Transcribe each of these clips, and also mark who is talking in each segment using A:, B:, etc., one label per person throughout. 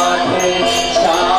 A: Radhe Shyam.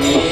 A: Bye.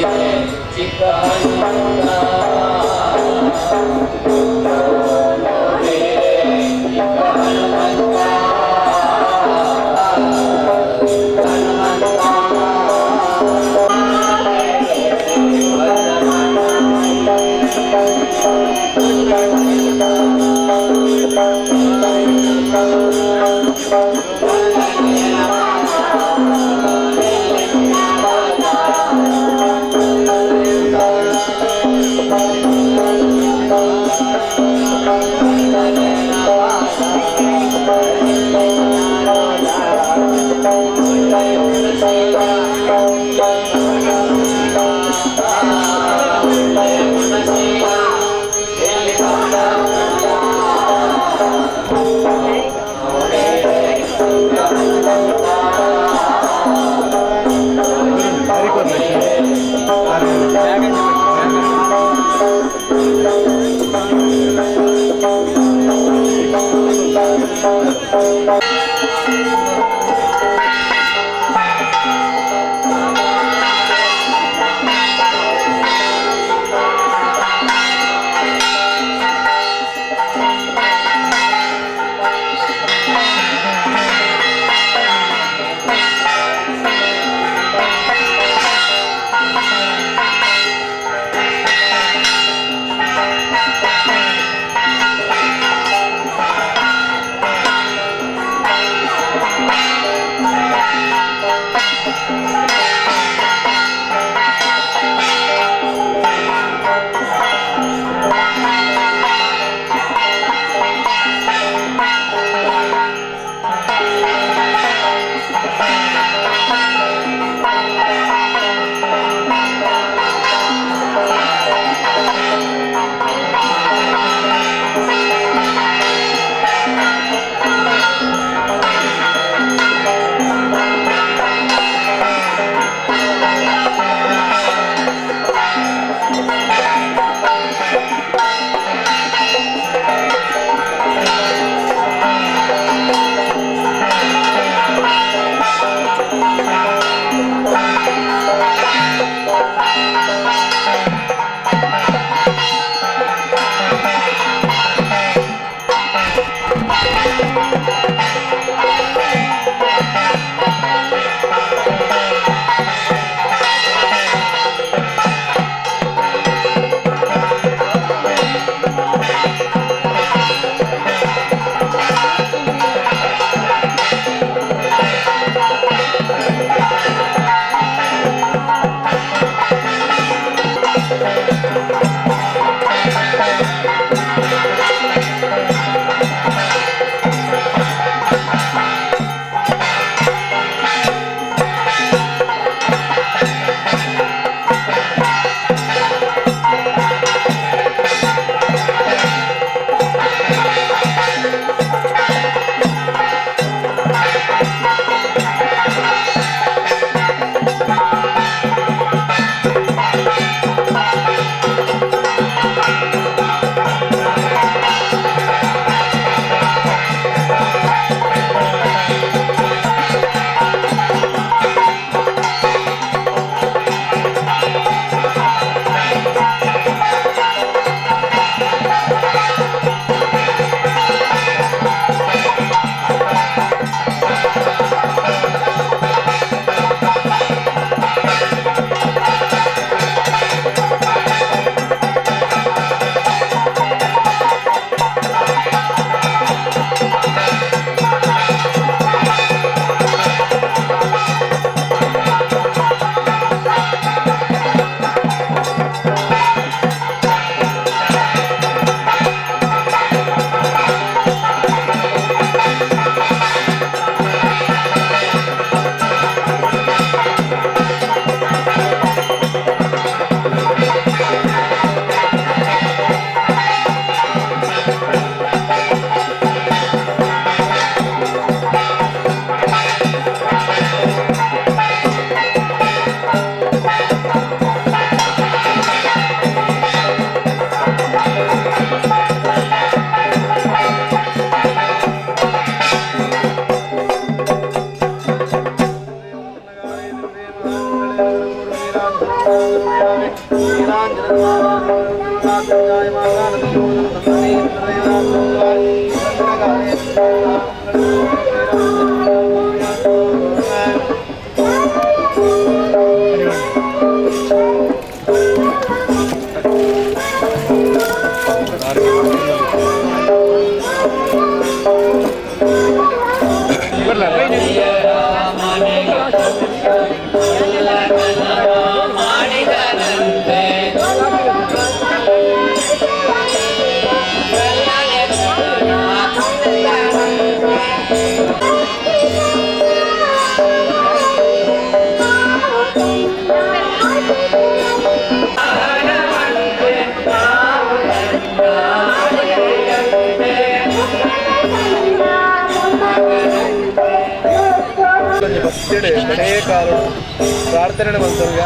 A: ಪ್ರಾರ್ಥನೆ ಮಂತ್ರಗ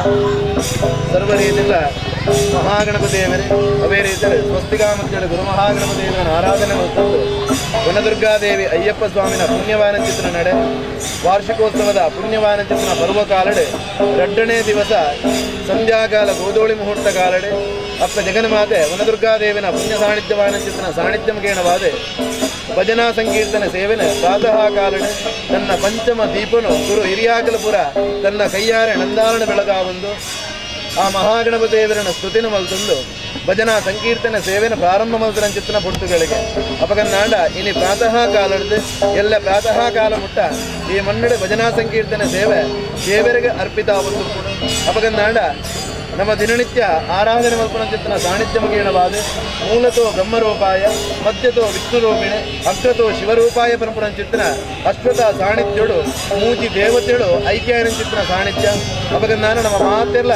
A: ಸರ್ವ ರೀತಿಯ ಮಹಾಗಣಪತಿಯವರೇ ಅವೇ ರೀತಿಯಲ್ಲಿ ಸ್ವಸ್ತಿಕಾಮಂತೇಳಿ ಗುರು ಮಹಾಗಣಪತಿಯವರನ್ನು ಆರಾಧನೆ ಮಂತದ್ದು ವನದುರ್ಗಾದೇವಿ ಅಯ್ಯಪ್ಪ ಸ್ವಾಮಿನ ಪುಣ್ಯವಾನ ಚಿತ್ರ ನಡೆ ವಾರ್ಷಿಕೋತ್ಸವದ ಪುಣ್ಯವಾನ ಚಿತ್ರ ಪರ್ವಕಾಲಡೆ ಎರಡನೇ ದಿವಸ ಸಂಧ್ಯಾಕಾಲ ಗೋಧೋಳಿ ಮುಹೂರ್ತ ಕಾಲಡೆ ಅಪ್ಪ ಜಗನ್ಮಾತೆ ವನದುರ್ಗಾದೇವಿನ ಪುಣ್ಯ ಸಾನ್ನಿಧ್ಯವಾನ ಚಿತ್ರನ ಸಾನ್ನಿಧ್ಯಮಕೇಣವಾದೆ ಭಜನಾ ಸಂಕೀರ್ತನೆ ಸೇವನೆ ಪ್ರಾತಃ ಕಾಲಡೆ ತನ್ನ ಪಂಚಮ ದೀಪನು ಗುರು ಹಿರಿಯಾಕಲಪುರ ತನ್ನ ಕೈಯಾರೆ ನಂದಾರಣ ಬೆಳಗಾವಂದು ಆ ಮಹಾಗಣಪತಿಯವರನ್ನ ಸ್ತುತಿನ ಮಲ್ತಂದು ಭಜನಾ ಸಂಕೀರ್ತನೆ ಸೇವೆನ ಪ್ರಾರಂಭ ಮಲ್ತನ ಚಿತ್ರನ ಪುರ್ತುಗಳಿಗೆ ಅಪಗನ್ನಾಂಡ ಇನಿ ಪ್ರಾತಃ ಕಾಲಡ್ದು ಎಲ್ಲ ಪ್ರಾತಃ ಕಾಲ ಮುಟ್ಟ ಈ ಮನ್ನಡೆ ಭಜನಾ ಸಂಕೀರ್ತನೆ ಸೇವೆ ದೇವರಿಗೆ ಅರ್ಪಿತ ಒಂದು ಅಪಗನ್ನಾಂಡ ನಮ್ಮ ದಿನನಿತ್ಯ ಆರಾಧನೆ ಮಲ್ಪನ ಚಿತ್ರನ ಸಾನ್ನಿಧ್ಯ ಮುಗೇಣವಾದ ಮೂಲತೋ ಬ್ರಹ್ಮರೂಪಾಯ ಮಧ್ಯತೋ ವಿಷ್ಣುರೂಪಿಣೆ ಅಗ್ರತೋ ಶಿವರೂಪಾಯ ಪರಂಪರ ಚಿತ್ರ ಅಶ್ವತ ಸಾನ್ನಿಧ್ಯೋಡು ಮೂಜಿ ದೇವತೆಳು ಐಕ್ಯಾಯನ ಚಿತ್ರ ಸಾನ್ನಿಧ್ಯ. ಅವಾಗ ನಾನು ನಮ್ಮ ಮಾತೆಲ್ಲ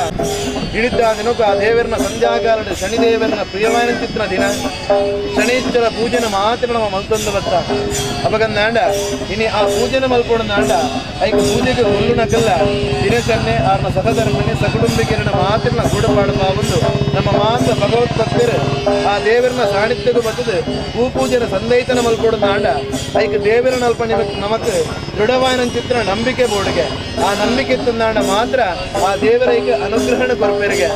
A: ಇಳಿದ್ದ ದಿನಕ್ಕೂ ಆ ದೇವರನ್ನ ಸಂಧ್ಯಾಕಾಲದ ಶನಿದೇವರನ್ನ ಪ್ರಿಯವಾದ ಚಿತ್ರ ದಿನ ಶನೀಶ್ವರ ಪೂಜೆನ ಮಾತ್ರ ನಮ್ಮ ಮಲ್ತೊಂದು ಬತ್ತ. ಅವಾಗ ನಾಂಡ ಇನಿ ಆ ಪೂಜೆನ ಮಲ್ಕೊಂಡು ನಾಂಡ ಐಕ ಪೂಜೆಗೆ ಹುಲ್ಲು ನಕಲ್ಲ ದಿನಚನ್ನೆ ಆರ್ನ ಸಹಧರ್ಮಿಣಿ ಸಕುಟುಂಬಿಕರನ್ನ ಮಾತ್ರನ ಗೂಡಪಾಡುವ ಒಂದು ನಮ್ಮ ಮಾತ್ರ ಭಗವತ್ ಭಕ್ತರು ಆ ದೇವರನ್ನ ಸಾನ್ನಿಧ್ಯಕ್ಕೂ ಬರ್ತದೆ ಭೂ ಪೂಜೆನ ಸಂದೈತನ ಮಲ್ಕೊಡು ನಾಂಡ ಐಕ ದೇವರನ್ನ ಅಲ್ಪ ನಮಕ್ ದೃಢವಾದ ಚಿತ್ರ ನಂಬಿಕೆ ಬೋರ್ಡ್ಗೆ ಆ ನಂಬಿಕೆ ತಂದಾಂಡ ಮಾತ್ರ ಆ ದೇವರೈಕ ಅನುಗ್ರಹಣ ಕೊರಪೇರಿಗೆ.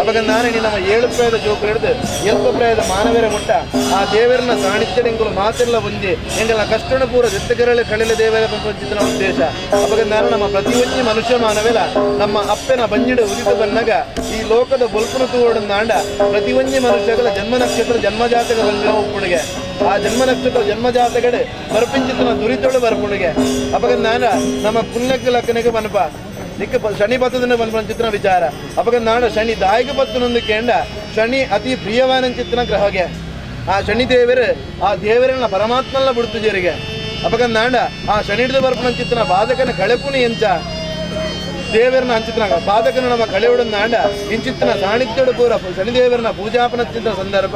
A: ಅವಾಗ ನಾನು ನಮ್ಮ ಏಳು ಪ್ರಾಯದ ಜೋಕು ಹಿಡಿದು ಎಲ್ಪ ಪ್ರಾಯದ ಮಾನವರ ಮುಟ್ಟ ಆ ದೇವರನ್ನ ಸಾನ್ನಿಧ್ಯ ಎಂಗುಲು ಮಾತೆಲ್ಲ ಒಂದೇ ಎಂಗಲ ಕಷ್ಟನ ಪೂರ ದತ್ತಗರಳೆ ಕಳಿಲ ದೇವರ ಚಿತ್ರ ಉದ್ದೇಶ. ಅವಾಗ ನಾನು ನಮ್ಮ ಪ್ರತಿಯೊಂದು ಮನುಷ್ಯ ಮಾನವೆಲ್ಲ ನಮ್ಮ ಅಪ್ಪನ ಬಂಜಿಡು ಉದಿತ ಬಂದಾಗ ಈ ಲೋಕದ ಬೊಲ್ಪುನ ತೂವಡಂದಾಂಡ ಪ್ರತಿಯೊಂದು ಮನುಷ್ಯಗಳ ಜನ್ಮ ನಕ್ಷತ್ರ ಜನ್ಮಜಾತಕ ಬಂದಿರೋ ಒಪ್ಪುಣಿಗೆ ಆ ಜನ್ಮ ನಕ್ಷತ್ರ ಜನ್ಮಜಾತಕಡೆ ಬರ್ಪಿಂಚಿತನ ದುರಿತೊಳು ಬರ್ಪುಣಿಗೆ. ಅವಾಗ ನಾನು ನಮ್ಮ ಪುಣ್ಯಕ್ಕೆ ಲಕ್ಕನಿಗೆ ಬನಪ ನಿಕ್ಕ ಶನಿ ಪತ್ತದನ್ನ ಬಂದ ಚಿತ್ರ ವಿಚಾರ. ಅವಾಗ ನಾನು ಶನಿ ದಾಯಕ ಪತ್ತನೊಂದು ಕೇಂಡ ಶನಿ ಅತಿ ಪ್ರಿಯವಾನ ಚಿತ್ರನ ಗ್ರಹಗೆ ಆ ಶನಿ ದೇವರು ಆ ದೇವರನ್ನ ಪರಮಾತ್ಮಲ್ಲ ಬಿಡ್ತು ಜರಿಗೆ. ಅವಾಗ ನಾಂಡ ಆ ಶನಿ ಹಿಡಿದು ಬರ್ಪಣ ಚಿತ್ರನ ಬಾಧಕನ ಕಳೆಪುಣಿ ಎಂಚ ದೇವರನ್ನ ಅಂಚಿತ್ರನ ಬಾಧಕನ ನಮ್ಮ ಕಳೆಯುಡ ನಾಂಡ ಇಂಚಿತ್ರನ ಸಾನ್ನಿಧ್ಯಡು ಪೂರ ಶನಿದೇವರನ್ನ ಪೂಜಾಪನ ಚಿತ್ರ ಸಂದರ್ಭ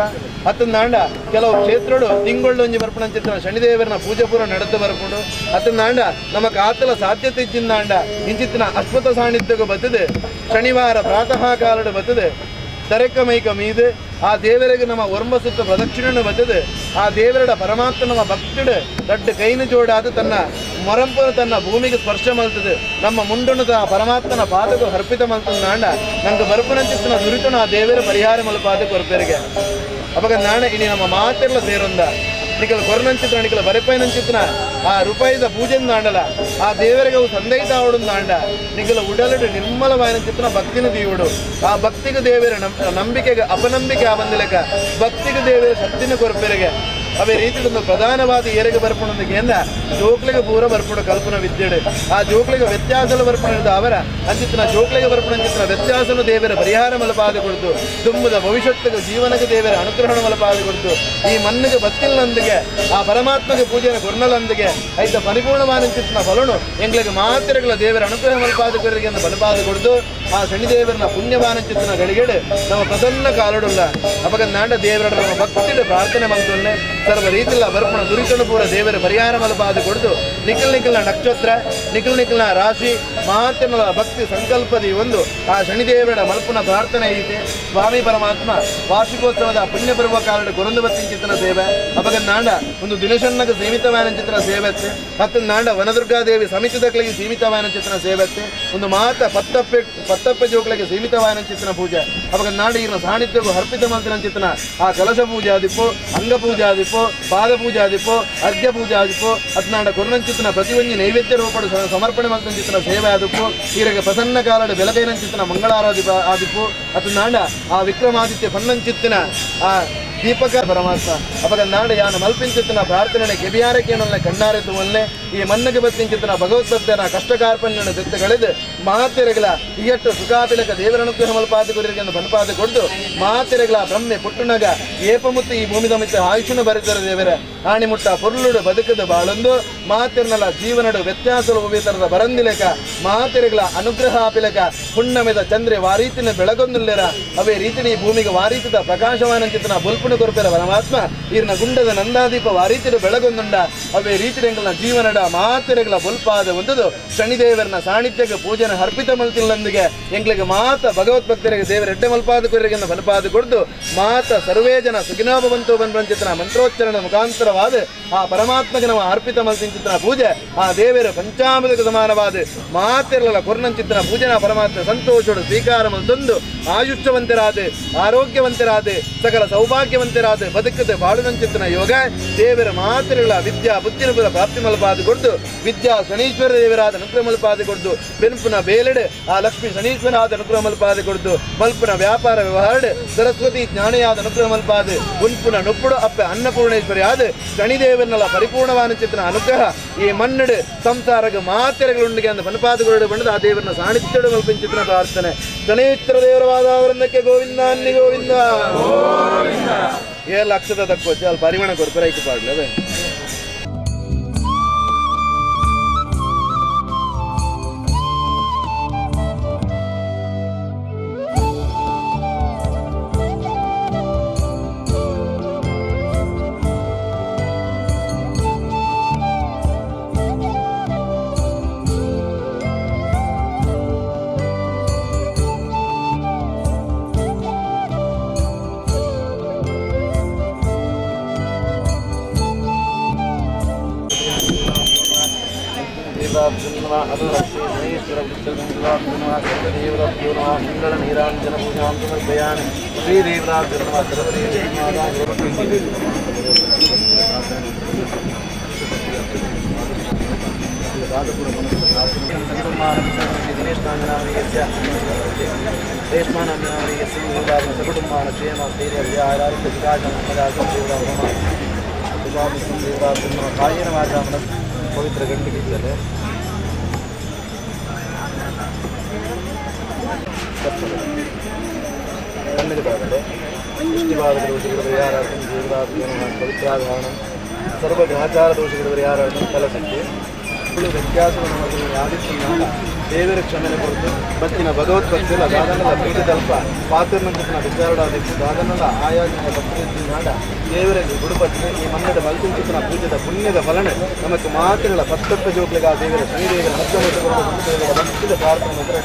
A: ಅತ್ತಂದಾಂಡ ಕೆಲವು ಕ್ಷೇತ್ರಡು ತಿಂಗೊಳ್ಳೊಂಜಿ ಬರ್ಪಣ ಚಿತ್ರ ಶನಿದೇವರನ್ನ ಪೂಜೆ ಪೂರ ನಡೆದು ಬರ್ಕೊಂಡು ಅತ್ತಂದಾಂಡ ನಮ್ಮ ಕಾತಲ ಸಾಧ್ಯತೆ ಇಚ್ಚಿಂದಾಂಡ ಇಂಚಿತ್ರನ ಅಶ್ವಥ ಸಾನ್ನಿಧ್ಯಕ್ಕೂ ಬರ್ತದೆ ಶನಿವಾರ ಪ್ರಾತಃ ಕಾಲಡು ಬರ್ತದೆ ತರೆಕ ಮೈಕ ಮೀದು ಆ ದೇವರಿಗೆ ನಮ್ಮ ಒರ್ಮ ಸುತ್ತ ಪ್ರದಕ್ಷಿಣೆ ಬರ್ತದೆ ಆ ದೇವರಡ ಪರಮಾತ್ಮ ನಮ್ಮ ಭಕ್ತಿಡು ದೊಡ್ಡ ಕೈನ ಜೋಡಾದ ತನ್ನ ಮೊರಂಪನು ತನ್ನ ಭೂಮಿಗೆ ಸ್ಪರ್ಶ ಮಲ್ತದೆ ನಮ್ಮ ಮುಂಡನ್ನು ಆ ಪರಮಾತ್ಮನ ಪಾದಕ್ಕೂ ಅರ್ಪಿತ ಮಲ್ತದ ನಾಂಡ ನಂಗೆ ಬರುಪನಂಚಿತ್ತನ ದುರಿತನ ಆ ದೇವರ ಪರಿಹಾರ ಮಲ್ಪಾದ ಕೊರಪೇರಿಗೆ. ಅವಾಗ ನಾಣ ಇನಿ ನಮ್ಮ ಮಾತೆಲ್ಲ ಸೇರೊಂದ ನಿಕಲ ಕೊರನಂಚಿತ್ರ ನಿಕಲ ಬರೆಪೈನಂಚಿತ್ರನ ಆ ರೂಪಾಯಿದ ಪೂಜೆಂದ ಆಂಡಲ ಆ ದೇವರಿಗೆ ಅವು ಸಂದೈತ ಆವಡೊಂದು ಆಂಡ ನಿಕಲ ಉಡಲಡು ನಿರ್ಮಲವಾಯಿನ ಚಿತ್ರನ ಭಕ್ತಿನ ದೀವುಡು ಆ ಭಕ್ತಿಗೆ ದೇವರ ನಂಬಿಕೆಗೆ ಅಪನಂಬಿಕೆ ಆ ಬಂದಿಲೆಕ್ಕ ಭಕ್ತಿಗೆ ದೇವರ ಶಕ್ತಿನ ಕೊರಪೆರಿಗೆ. ಅವೇ ರೀತಿಯೊಂದು ಪ್ರಧಾನವಾದ ಏರಿಗೆ ಬರ್ಪಣೊಂದಿಗೆ ಎಂದ ಜೋಕ್ಲಿಗೆ ಪೂರ ಬರ್ಪಣ ಕಲ್ಪನ ವಿದ್ಯೆಡು ಆ ಜೋಕ್ಲಿಗೆ ವ್ಯತ್ಯಾಸಲು ಬರ್ಪಣ ಅವರ ಅಂಚಿತನ ಜೋಕ್ಲಿಗೆ ಬರ್ಪಣ ಅಂಚಿತನ ವ್ಯತ್ಯಾಸನು ದೇವರ ಪರಿಹಾರ ಮಲಪಾದ ಕೊಡ್ತು ತುಂಬುದ ಭವಿಷ್ಯತ್ತಿಗೆ ಜೀವನಕ್ಕೆ ದೇವರ ಅನುಗ್ರಹಣ ಮಲಪಾದ ಕೊಡ್ತು ಈ ಮಣ್ಣಿಗೆ ಬತ್ತಿಲ್ಲಂದಿಗೆ ಆ ಪರಮಾತ್ಮಗೆ ಪೂಜೆನ ಕೊರ್ನಲಂದಿಗೆ ಐತ ಪರಿಪೂರ್ಣವಾದ ಚಿತ್ರನ ಫಲನು ಎಂಗ್ಲಿಗೆ ಮಾತ್ರಗಳ ದೇವರ ಅನುಗ್ರಹ ಮಲಪಾದ ಕೊರಿಗೆ ಎಂದು ಬಲಪಾದ ಕೊಡ್ತು ಆ ಶನಿದೇವರನ ಪುಣ್ಯವಾನ ಚಿತ್ರನ ಗಳಿಗೆಡು ನಮ್ಮ ಪ್ರಸನ್ನ ಕಾಲಡುಲ್ಲ. ಅಪಗ ನಾಂಡ ದೇವರ ನಮ್ಮ ಭಕ್ತಿಡು ಪ್ರಾರ್ಥನೆ ಮಂತೊನ್ನೆ ಸರ್ವ ರೀತಿಲ್ಲ ಬರ್ಪಣ ದುರಿತನು ಪೂರ ದೇವರ ಪರಿಹಾರ ಮಲಪಾದ ಕೊಡ್ದು ನಿಖಲ್ ನಿಖಲ್ನ ನಕ್ಷತ್ರ ನಿಖಲ್ ನಿಖಲ್ನ ರಾಶಿ ಮಾತೆನ ಭಕ್ತಿ ಸಂಕಲ್ಪದಿ ಒಂದು ಆ ಶನಿದೇವರ ಮಲ್ಪುನ ಪ್ರಾರ್ಥನೆ ಐತೆ. ಸ್ವಾಮಿ ಪರಮಾತ್ಮ ವಾರ್ಷಿಕೋತ್ಸವದ ಪುಣ್ಯ ಪರ್ವ ಕಾಲದ ಕೊರಂದು ಬತ್ತಿಂಚಿತನ ಸೇವೆ ಅಪಗ ನಾಂಡ ಒಂದು ದಿನಶನ್ನಗ ಸೀಮಿತವಾದ ಚಿತ್ರ ಸೇವತ್ತೆ ಹತ್ತು ನಾಂಡ ವನದುರ್ಗಾದೇವಿ ಸಮಿತಿದಕ್ಲಿಗೆ ಸೀಮಿತವಾದ ಚಿತ್ರ ಸೇವತ್ತೆ ಒಂದು ಮಾತ ಪತ್ತಪ್ಪೆ ಪತ್ತಪ್ಪೆ ಜೋಕ್ಲಿಗೆ ಸೀಮಿತವಾದ ಚಿತ್ರ ಪೂಜೆ ಅಪಗ ನಾಂಡ ಈಗಿನ ಸಾನ್ನಿಧ್ಯಕ್ಕೂ ಅರ್ಪಿತ ಮಂತ್ರ ಚಿತ್ರನ ಆ ಕಲಶ ಪೂಜೆ ಆದಿಪ್ಪು, ಅಂಗ ಪೂಜೆ ಆದಿಪ್ಪು, ಪಾದ ಪೂಜೆ ಆದಿಪ್ಪು, ಅರ್ಘ್ಯ ಪೂಜೆ ಆದಿಪ್ಪು, ಅತ್ನಾಂಡ ಕೊರ್ನಂಚಿತನ ಪ್ರತಿಯೊಂದು ನೈವೇದ್ಯ ರೂಪಡು ಸಮರ್ಪಣೆ ಮಂತ್ರಚಿತನ ಸೇವೆ ಆದಿಪ್ಪು. ಈರಗೆ ಪ್ರಸನ್ನ ಕಾಲದ ಬೆಲಕೈನಂಚಿತನ ಮಂಗಳಾರಾಧಿ ಆದಿಪ್ಪು. ಅತ್ನಾಂಡ ಆ ವಿಕ್ರಮಾದಿತ್ಯ ಪನ್ನಂಚಿತ್ತಿನ ಆ ದೀಪಕ ಪರಮಾತ್ಮ ಅಪಗ ನಾಡ ಯಾನ ಮಲ್ಪಿಂಚಿತ್ತನ ಪ್ರಾರ್ಥನೆ ಕೆಬಿಯಾರಕೇನಲ್ಲ ಕಣ್ಣಾರೆ ತುವಲ್ಲೆ ಈ ಮನ್ನಗೆ ಬತ್ತಿಂಚಿತ್ತನ ಭಗವದ್ಭಕ್ತನ ಕಷ್ಟಕಾರ್ಪಣ್ಯನ ದತ್ತಗಳೆದು ಮಾತೆರೆಗಳ ಇಯಟ್ಟು ಸುಖಾಪಿಲಕ ದೇವರನುಗ್ರಹ ಮಲ್ಪಾದ ಗುರಿಗೆ ಬನ್ಪಾದ ಕೊಡ್ದು ಮಾತೆರೆಗಳ ಬ್ರಹ್ಮೆ ಪುಟ್ಟುನಗ ಏಪಮುತ್ತು ಈ ಭೂಮಿ ದಮಿತ ಆಯುಷನು ಬರೆದರೆ ದೇವರ ಆಣಿಮುಟ್ಟ ಪೊರ್ಲುಡು ಬದುಕದ ಬಾಳೊಂದು ಮಾತೆರ್ನಲ ಜೀವನಡು ವ್ಯತ್ಯಾಸಲು ಉಭಯತರದ ಬರಂದಿಲೇಕ ಮಾತೆರೆಗಳ ಅನುಗ್ರಹ ಆಪಿಲಕ ಪುಣ್ಣಮೆದ ಚಂದ್ರೆ ವಾರೀತಿನ ಬೆಳಗೊಂದುಲ್ಲೆರ ಅವೇ ರೀತಿನ ಈ ಭೂಮಿಗೆ ವಾರೀತದ ಪ್ರಕಾಶವಾನ ಚಿತ್ತನ ಬುಲ್ಪುಣ ಕೊರಪೆರ ಪರಮಾತ್ಮ ಈರ್ನ ಗುಂಡದ ನಂದಾದೀಪ ವಾರೀತಿನ ಬೆಳಗೊಂದುಂಡ ಅವೇ ರೀತಿರೆಂಗಲ್ನ ಜೀವನಡ ಮಾತೆರೆಗಳ ಬುಲ್ಪಾದ ಒಂದುದು ಶನಿದೇವರನ ಸಾನ್ನಿಧ್ಯಕ್ಕೆ ಪೂಜೆನ ಅರ್ಪಿತ ಮಲ್ತಿಲ್ಲೊಂದಿಗೆ ಎಂಗ್ಲಿಗೆ ಮಾತ ಭಗವತ್ ಭಕ್ತರಿಗೆ ದೇವರ ಎಡ್ಡೆ ಮಲ್ಪಾದ ಕೊರಿಗೆ ಬಲಪಾದ ಕೊಡ್ದು ಮಾತ ಸರ್ವೇ ಜನ ಸುಖಿನೋಭವಂತೋ ಬನ್ವಂಚಿತನ ಮಂತ್ರೋಚ್ಚರಣ ಮುಖಾಂತರವಾದ ಆ ಪರಮಾತ್ಮಗೆ ನಾವು ಅರ್ಪಿತ ಮಲ್ತಿಂಚಿತನ ಪೂಜೆ ಆ ದೇವರ ಪಂಚಾಮೃತಕ್ಕೆ ಸಮಾನವಾದ ಮಾತಿರಲ ಕೊರ್ನಂಚಿತನ ಪೂಜೆನ ಪರಮಾತ್ಮ ಸಂತೋಷಡು ಸ್ವೀಕಾರ ಮಲ್ತೊಂದು ಆಯುಷ್ಯವಂತರಾದ ಆರೋಗ್ಯವಂತರಾದ ಸಕಲ ಸೌಭಾಗ್ಯವಂತರಾದ ಬದುಕದ ಬಾಳುನಂಚಿತನ ಯೋಗ ದೇವರ ಮಾತಿರಲ ವಿದ್ಯಾ ಬುದ್ಧಿನ ಪ್ರಾಪ್ತಿ ಮಲ್ಪಾದ ಕೊಡ್ದು ವಿದ್ಯಾ ಶನೀಶ್ವರ ದೇವರಾದ ಅನುಗ್ರಹ ಮಲ್ಪಾದ ಕೊಡ್ದು ಬೆನ್ಪುನ ಬೇಲೆಡೆ ಆ ಲಕ್ಷ್ಮೀ ಶನೀಶ್ವರಾದ ಅನುಗ್ರಹ ಮಲ್ಪಾದ ಕೊಡ್ದು ಮಲ್ಪುನ ವ್ಯಾಪಾರ ವ್ಯವಹಾರ ಸರಸ್ವತಿ ಜ್ಞಾನಿಯಾದ ಅನುಗ್ರಹ ಮಲ್ಪಾದ ಉನ್ಪುನ ನುಪ್ಪುಡು ಅಪ್ಪೆ ಅನ್ನಪೂರ್ಣೇಶ್ವರಿ ಆದ ಶನಿದೇವನಲ್ಲ ಪರಿಪೂರ್ಣವಾದ ಚಿತ್ರನ ಅನುಗ್ರಹ ಈ ಮನ್ನಡು ಸಂಸಾರಗ ಮಾತೆರೆಗಳುಂಡಿಗೆ ಅಂದ ಬನಪಾದಗಳು ಬಣ್ಣದ ಆ ದೇವರನ್ನ ಸಾಣಿತ್ಯಡು ಮಲ್ಪಿನ ಚಿತ್ರನ ಪ್ರಾರ್ಥನೆ. ಶನೀಶ್ವರ ದೇವರವಾದ ವೃಂದಕ್ಕೆ ಗೋವಿಂದ ಅನ್ನಿ ಗೋವಿಂದ ಏ ಲಕ್ಷದ ತಕ್ಕೋಚಿ ಅಲ್ಲಿ ಪರಿಮಾಣ ಕೊರ್ಪರ ಐಕು ಪಾಡ್ಲವೇ. ಪವಿತ್ರ ಗಂಡಿಗೆ ಕಣ್ಣಿಗೆ ಬಾಗದೆ ಇಷ್ಟಿವಾದ ದೋಷಗಳ ಪರಿಹಾರಾರ್ಥಂ ಜೀವದಾತ್ಮ ಪವಿತ್ರಾಧಾರಣ ಸರ್ವ ಗ್ರಹಚಾರ ದೋಷಗಳ ಪರಿಹಾರಾರ್ಥಂ ಕಲಸಕ್ಕೆ ವ್ಯತ್ಯಾಸವನ್ನು ಮೊದಲು ಆದಿತ್ಯನಾಥ ದೇವರ ಕ್ಷಮೆನೆ ಕೊರತು ಬತ್ತಿನ ಭಗವತ್ ಭಕ್ತಿಲ್ಲ ದಾದನದ ಪೀಠದಲ್ಪ ಪಾತ್ರನಂಚಿನ ವಿಚಾರಡಾದಿತ್ತು ದಾದನದ ಆಯಾಜನ ಭಕ್ತಿನಾಡ ದೇವರಿಗೆ ಗುಡುಪಟ್ಟು ಈ ಮನ್ನಡ ಮಲ್ತಿಂಚಿತನ ಪೂಜೆದ ಪುಣ್ಯದ ಫಲನೆ ನಮಕ್ ಮಾತುಗಳ ಪತ್ತಪ್ಪ ಜೋಕ್ಲಿಗೆ ಆ ದೇವರ ಶನಿದೇವರ ಹತ್ತು ಭಕ್ತಿದ ಪ್ರಾರ್ಥನೆ ಮಾತ್ರ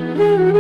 B: Thank you.